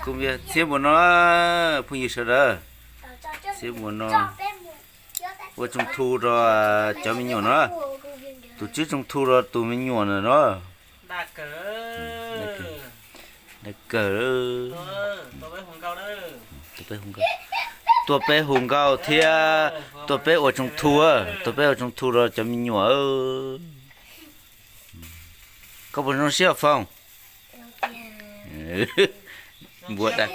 Kuv txhiab npuas no, phooj ywg sawv daws, txhiab npuas no ua Tsoo Thu rau cov me nyuam no, tus tswb Tsoo Thu rau tus me nyuam no. Dag kawg, tuaj peb hu nkauj thiab, tuaj peb ua Tsoo Thu, tuaj peb ua Tsoo Thu rau cov me nyuam. Koj puas zoo siab Foom? Npua dag.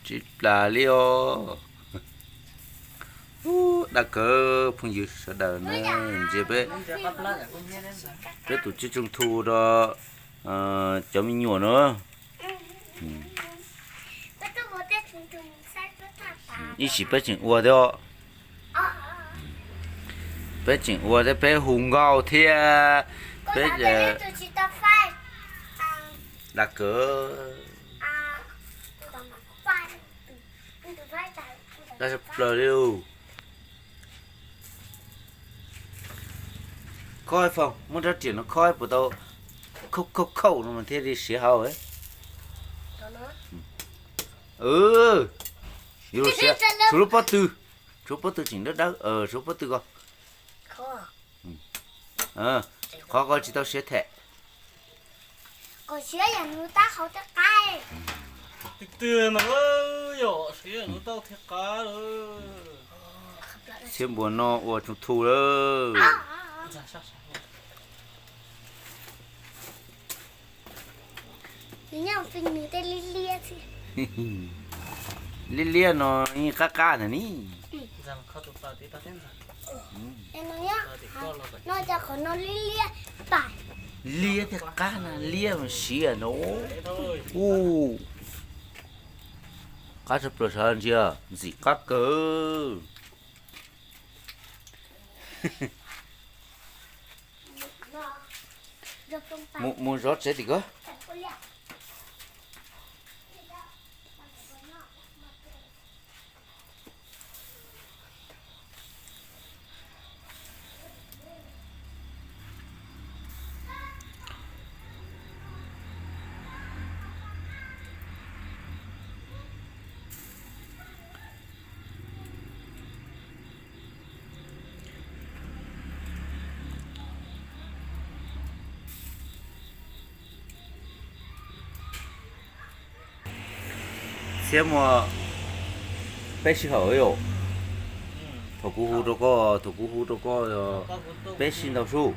Tsis plas li os. Dag kawg phooj ywg sawv daws na, ntsia peb, peb tus tswb Tsoo Thu rau cov me nyuam na. Ib sim peb tseem ua thiab os. Peb tseem ua thiab, peb hu nkauj thiab, peb dag kawg. Dag tshaj plaws li. Khob Foom, muab rab riam no khob puas tau, khauj khauj khauj no mas thiaj li siav hauv. Yuav siav, tshuav lub pob tw, tshuav pob tw tseem dawb dawb, tshuav pob tw ko. Qhov ko tsis tau siav them. Txhiab npuas no ua Tsoo Thu lawm. Liab liab no yeej qab qab ntag ni. Liab thiaj qab na, liab mas siav no. Ub, qab tshaj plaws sav ntsia, ntxim qab kawg. Mus zov tsev tim ko. Txhiab muaj peb sij hawm yom. Thaum kuv hu rau koj, thaum kuv hu rau koj, peb sij ntau sub.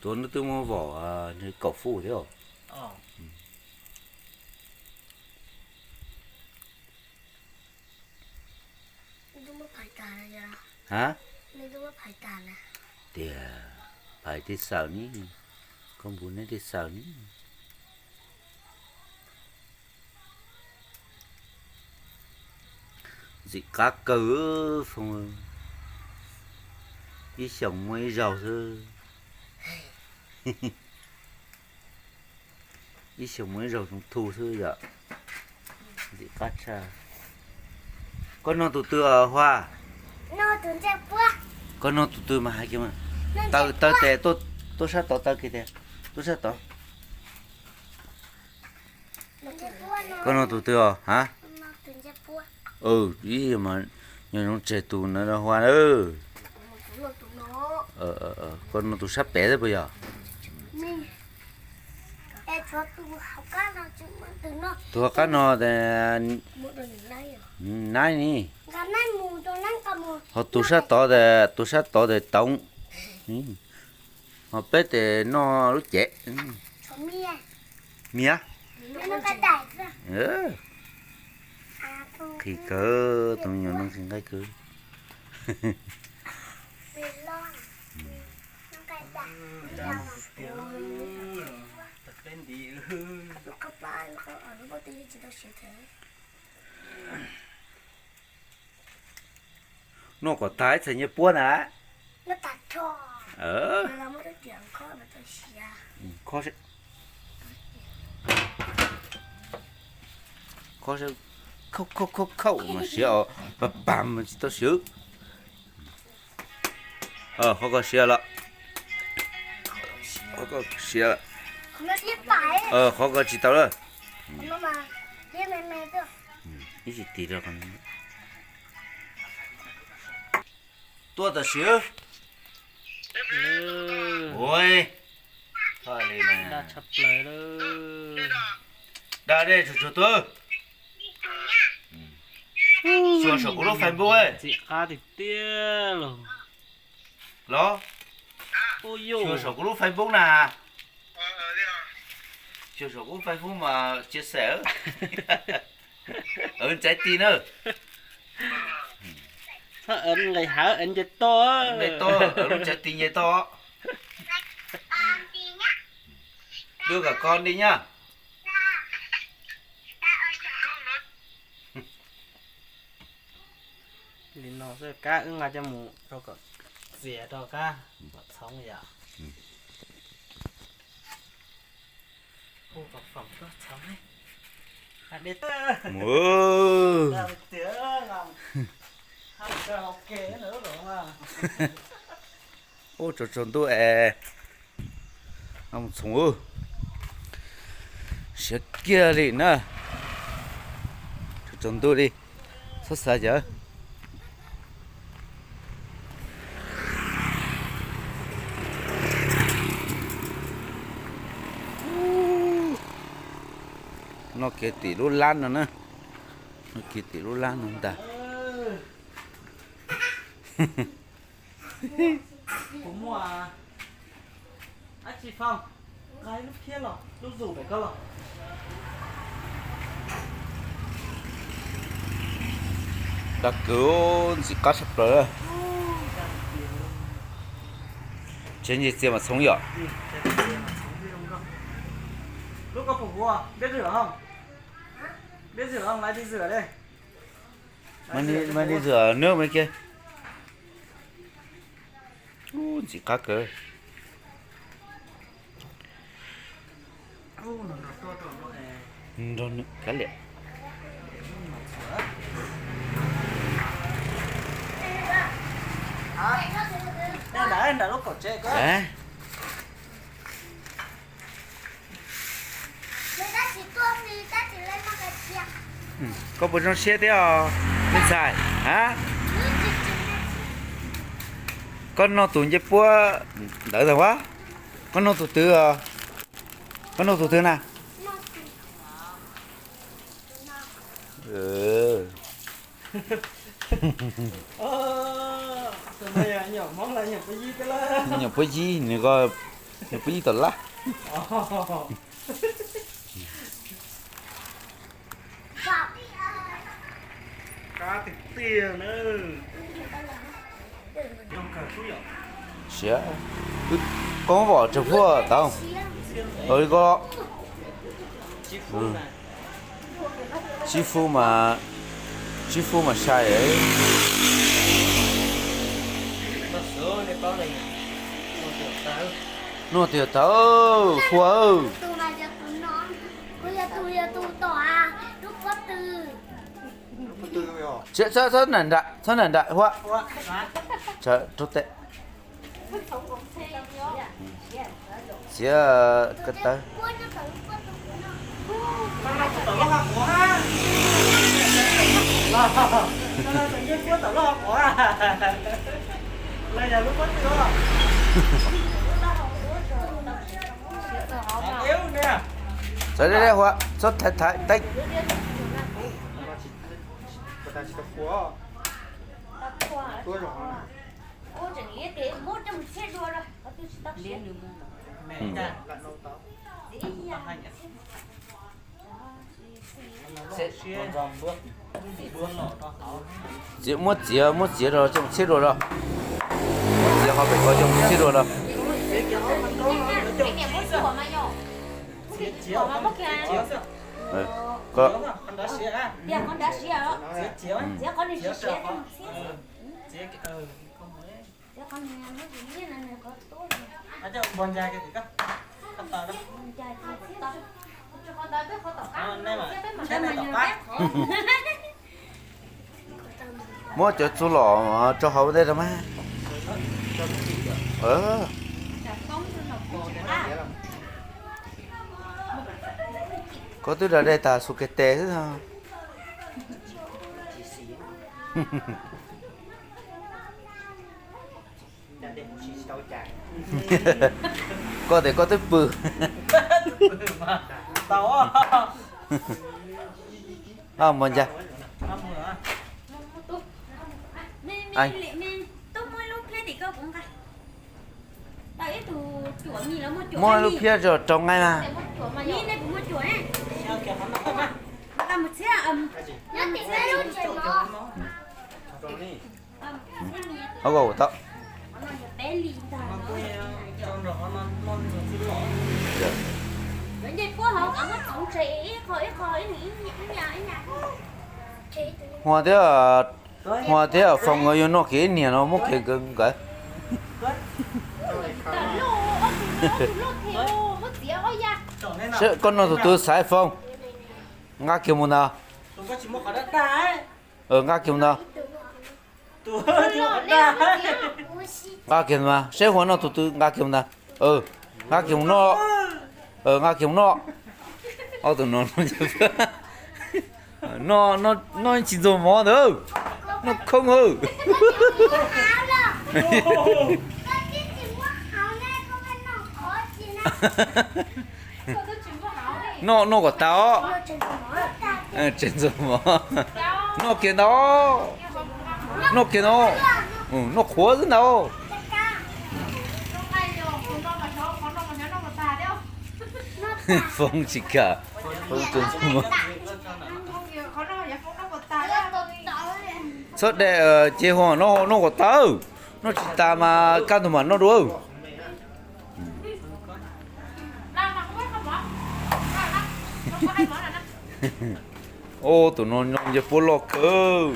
Tuav nws twb muaj vom nws kaum fuj thiab. Ha? Tias phais tej xaws ni, koj npu neb tej xaws ni. Ntxim qab kawg Foom, ib xyoos muaj ib zaug xwb. Ib xyoos muaj ib zaug Tsoo Thu xwb yom. Ntxim qab tshaj. Koj nug tus twg Hua? Koj nug tus twg mas hais kiag mas. Taw, taw tes, tuaj sab tod taw kiag tias, tuaj sab tod. Koj nug tus twg os ha? Ib mas nyob zoo tseg tus na Hua na. Koj nug tus sab pem xwb puas yog? Tus hauv qab no, naib ni. Ho tus sab tod, tus sab tod tes toov. Ho peb tes noj lub cev. Miab. Qhis kawg, tus me nyuam no qhis nqaij kawg. Noj kom tag ib txhais nyiaj puab na. Khauj, khauj, khauj mas siav os, pag pag mas tsis tau siav. Qhov ko siav lawm. Qhov ko siav lawm. Qhov ko tsis tau lawm. Ib tsis tis rau. Tuaj tam sim. Ua, da tshaj plaws lawm. Da dej tsuag tsuag tuaj. Xyuas saum kuv lub Facebook. Ntxim qab tiag tiag los. Los, xyuas saum kuv lub Facebook na. Xyuas saum kuv Facebook mas chia sẻ. Ntxaij tis na. Txhob nqis hav, nce toj. Nqis toj, lub txaij tis nce toj. Dub kom koj li nyaj. Li no xwb, kab wb nqa coj mus rau kom txias rau kab kom txhoov yom. Ua tsaus tsaus ntuj es, mus txhoov, siav kiag li na. Tsaus tsaus ntuj li, txhob xav yawg. Noj kiag tim lub lab no na, noj kiag tim lub lab no ntag. Kuv muaj dab tsi Fooj, nqa ib lub phiab los, lub zum pem koj los. Dag kwv, ntxim qab tshaj plaws. Tsev nce txias mas txhoov yom. Lub koj puas huv, npeb zwm hov, npeb zwm hov, laiv npeb zwm li. Mas li zwm nub me kiag. Ntxim qab kawg. Nrog nws kav liam. Koj puas zoo siab thiab os me ntxhais a? Koj noj tus ncej puab ntawd tag a? Koj noj tus twg? Koj noj tus twg na? Nyuam puab yib, nws ko, nyuam puab yib tom lab. Siav, koob vom tsaws puag tau. Ua li ko, tsib fub mas, tsib fub mas sai. Noj tiag tau, Hua. Txhob nram nram, txhob nram nram Hua. Rau tes. Txiav ko taw. Txawm deb deb Hua, txhob thaiv thaiv teeb. Txiav, muab txiav, muab txiav rau coj mus txhiab dua rau. Muab txiav qhov pem ko coj mus txhiab dua rau. Koj, Tias qhov nrad siav os. Txiav qhov nws tsis siav. Muab cov txuj lom rau hauv ntej rau mas. Koj twb da dej tas xu ke tes xwb. Koj tias koj twb pw. Mus ncaj. Muab lub phiab rau rau nqaij mas. Tau. Hua thiab, Hua thiab Foom nkawd yuav noj kiag ib niag no muab kiag nkawd nkawd. Seb koj noj tus twg xaiv Foom, nqa kiag mus ntag. Nqa kiag mus ntag. Nqa kiag mus, seb Hua noj tus twg nqa kiag mus ntag. Nqa kiag mus noj. Nqa kiag mus noj. Ob tug no noj tsis ntxuag mov ntawd, noj khoob. Noj, noj kom tas os. Tsis ntxuag mov. Noj kiag ntag. Noj kiag ntag. Noj qhuav xwb ntag. Foom tsis kam. Foom tsis ntxuag mov. Txhob de, ces Hua noj, noj kom tas. Noj tsis tas mas kaj ntug mam noj dua. Ub, tus no noj ncej puab loj kawg.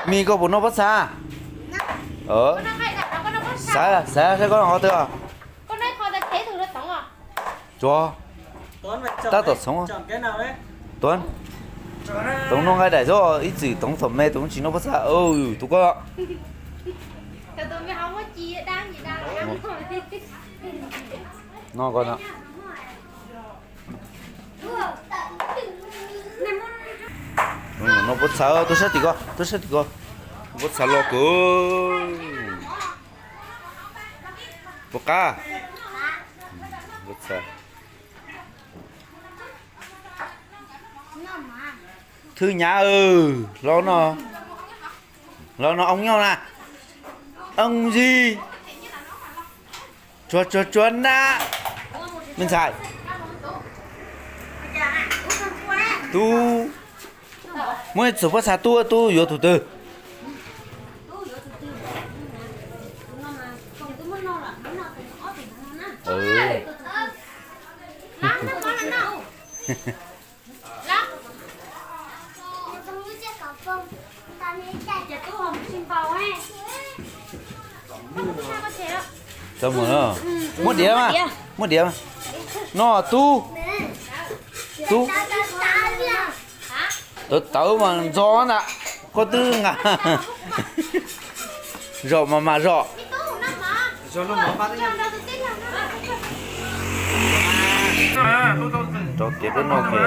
Mim, koj puas noj pob txha? Xav, xav saib koj noj qhov twg. Tsuav, tab tom txhoov. Tuav, Toov noj nqaij daim xwb, ib txwm Toov thaum me Toov tsis noj pob txha. Tus koj noj koj no. Noj pob txha, tuaj saib tim ko, tuaj saib tim ko. Pob txha loj kawg. Puas qab? Pob txha. Thwj Nyab, los no, los no oo nyob na. Oo zig. Tsuag tsuag tsuag na. Me ntxhais. Tub. Muab txug pob txha tub, tub yuav tus twg? Tau mus, muab diav mas, muab diav mas. No tub, tub. Tawv tawv mas ntxo ntag, koj twb nqa. Zom mas mas zom. Rau tias peb noj kiag.